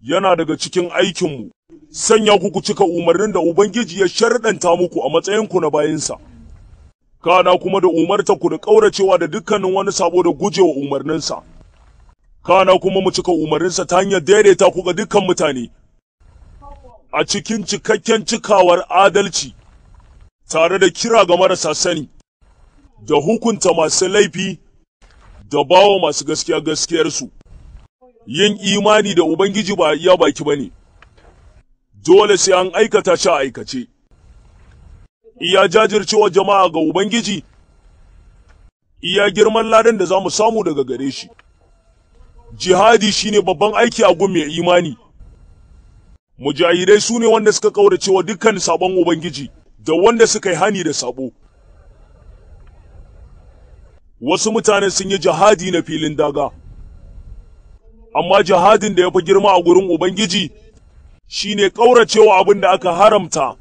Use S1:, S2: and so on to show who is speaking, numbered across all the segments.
S1: Yana daga cikin aikinmu, sanya ku cika umarnin da Ubangiji ya sharɗanta muku a matsayinku na bayinsa. Kana kuma da umarta ku da ƙauracewa da dukkanin wani sabo da gujewa umarninsa. Kana kuma mu cika umarninsa ta hanyar daidaita ku ga dukkan mutane a cikin cikakken cikawar adalci, tare da kira ga marasa sani, da hukunta masu laifi, da bawa masu gaskiya gaskiyarsu. Yin imani da Ubangiji ba iya baki ba ne, dole sai an aikata shi a aikace. Iya jajircewa jama'a ga Ubangiji, iya girman ladan da za mu samu daga gare shi. Jihadi shine babban aiki a gun mai imani. Mujahidai su ne wanda suka ƙauracewa dukkan sabon Ubangiji da wanda suka yi hani da sabo. Wasu mutane sun yi jihadi na filin daga, amma jihadin da ya fi girma a gurin Ubangiji shine ƙauracewa abin da aka haramta.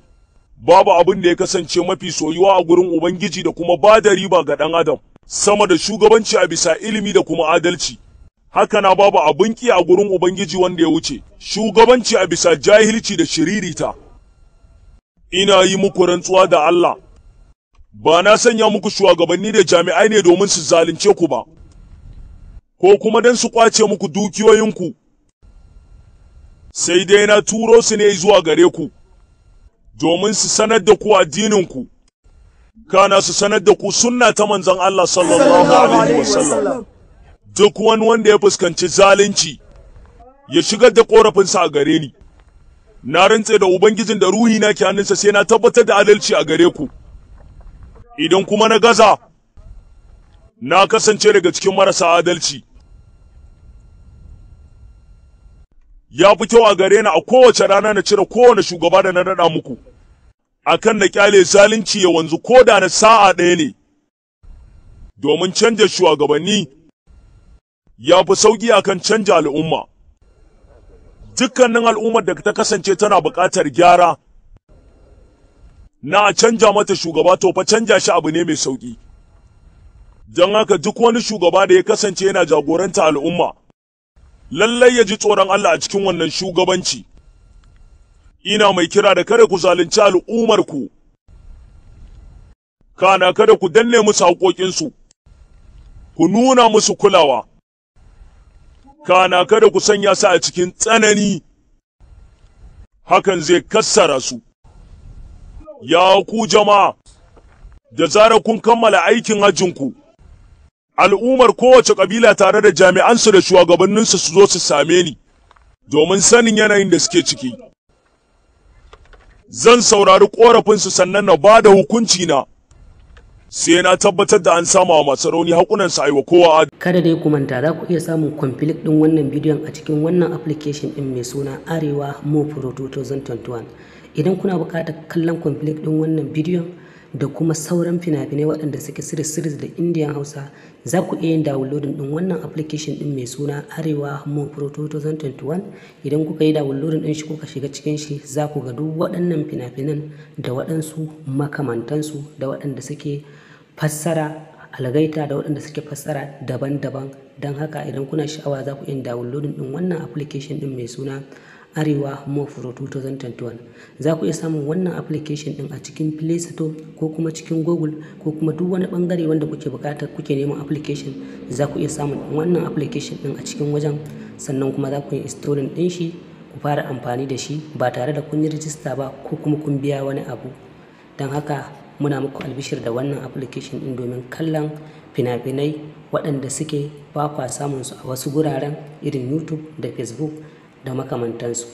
S1: Babu abin da ya kasance mafi soyuwa a gurin Ubangiji da kuma ba da riba ga ɗan adam sama da shugabanci a bisa ilimi da kuma adalci. Haka na babu abin ƙi a gurin Ubangiji wanda ya wuce shugabanci a bisa jahilci da shiririta. Ina yi muku rantsuwa da Allah, ba na sanya muku shugabanni da jami'ai ne domin su zalunce ku ba, ko kuma don su ƙwace muku dukiyoyinku, sai dai na turo su ne zuwa gare ku, domin su sanar da ku addininku, kana su sanar da ku sunna ta manzon Allah sallallahu alaihi wasallam. Duk wani wanda ya fuskanci zalunci, ya shigar da ƙorafinsa a gare ni. Na rantse da Ubangijin da ruhi na ke hannunsa sai na tabbatar da adalci a gare ku. Idan kuma na gaza, na kasance daga cikin marasa adalci. Ya fi kyau a gare ni a kowace rana na cire kowane shugaba da na naɗa muku, akan na ƙyale zalunci ya wanzu ko da na sa'a ɗaya ne, domin canja shugabanni ya fi sauƙi akan canja al'umma. Dukkanin al'ummar da ta kasance tana buƙatar gyara, na canja mata shugaba, to fa canja shi abu ne mai sauƙi. Don haka duk wani shugaba da ya kasance yana jagoranta al'umma, lallai ya ji tsoron Allah a cikin wannan shugabanci. Ina mai kira da kada ku zalunci al'ummarku, kana kada ku danne musu haƙoƙinsu, ku nuna musu kulawa, kana kada ku sanya su a cikin tsanani, hakan zai kassara su. Ya ku jama'a, da zarar kun kammala aikin hajjinku, al'ummar kowace ƙabila tare da jami'ansu da shugabanninsu su zo su same ni, domin sanin yanayin da suke ciki. Zan saurari ƙorafinsu sannan na ba da hukunci na, sai na tabbatar da an sama wa masu rauni haƙunansu aiwa kowa.
S2: Kada dai ku manta, za ku iya samun complete ɗin wannan bidiyon a cikin wannan application ɗin mai suna Arewa Mo Pro 2021. Idan kuna buƙatar kallon complete ɗin wannan bidiyon da kuma sauran fina-finai waɗanda suke series da Indian Hausa, za ku iya yin downloading ɗin wannan application ɗin mai suna Arewa Mo Pro 2021. Idan kuka yi downloading ɗin shi kuka shiga cikin shi, za ku ga duk waɗannan fina-finan da waɗansu makamantansu da waɗanda suke fassara algaita da waɗanda suke fassara daban-daban. Don haka idan kuna sha'awa, za ku iya downloading ɗin wannan application ɗin mai suna Arewa Mo Pro 2021. Za ku iya samun wannan application ɗin a cikin Play Store ko kuma cikin Google ko kuma duk wani ɓangare wanda kuke buƙatar kuke neman application, za ku iya samun wannan application ɗin a cikin wajen. Sannan kuma za ku yi installing ɗin shi ku fara amfani da shi ba tare da kun yi rijista ba ko kuma kun biya wani abu. Don haka muna muku albishir da wannan application ɗin domin kallon fina-finai waɗanda suke ba kwa samun su a wasu guraren irin YouTube da Facebook da makamantansu.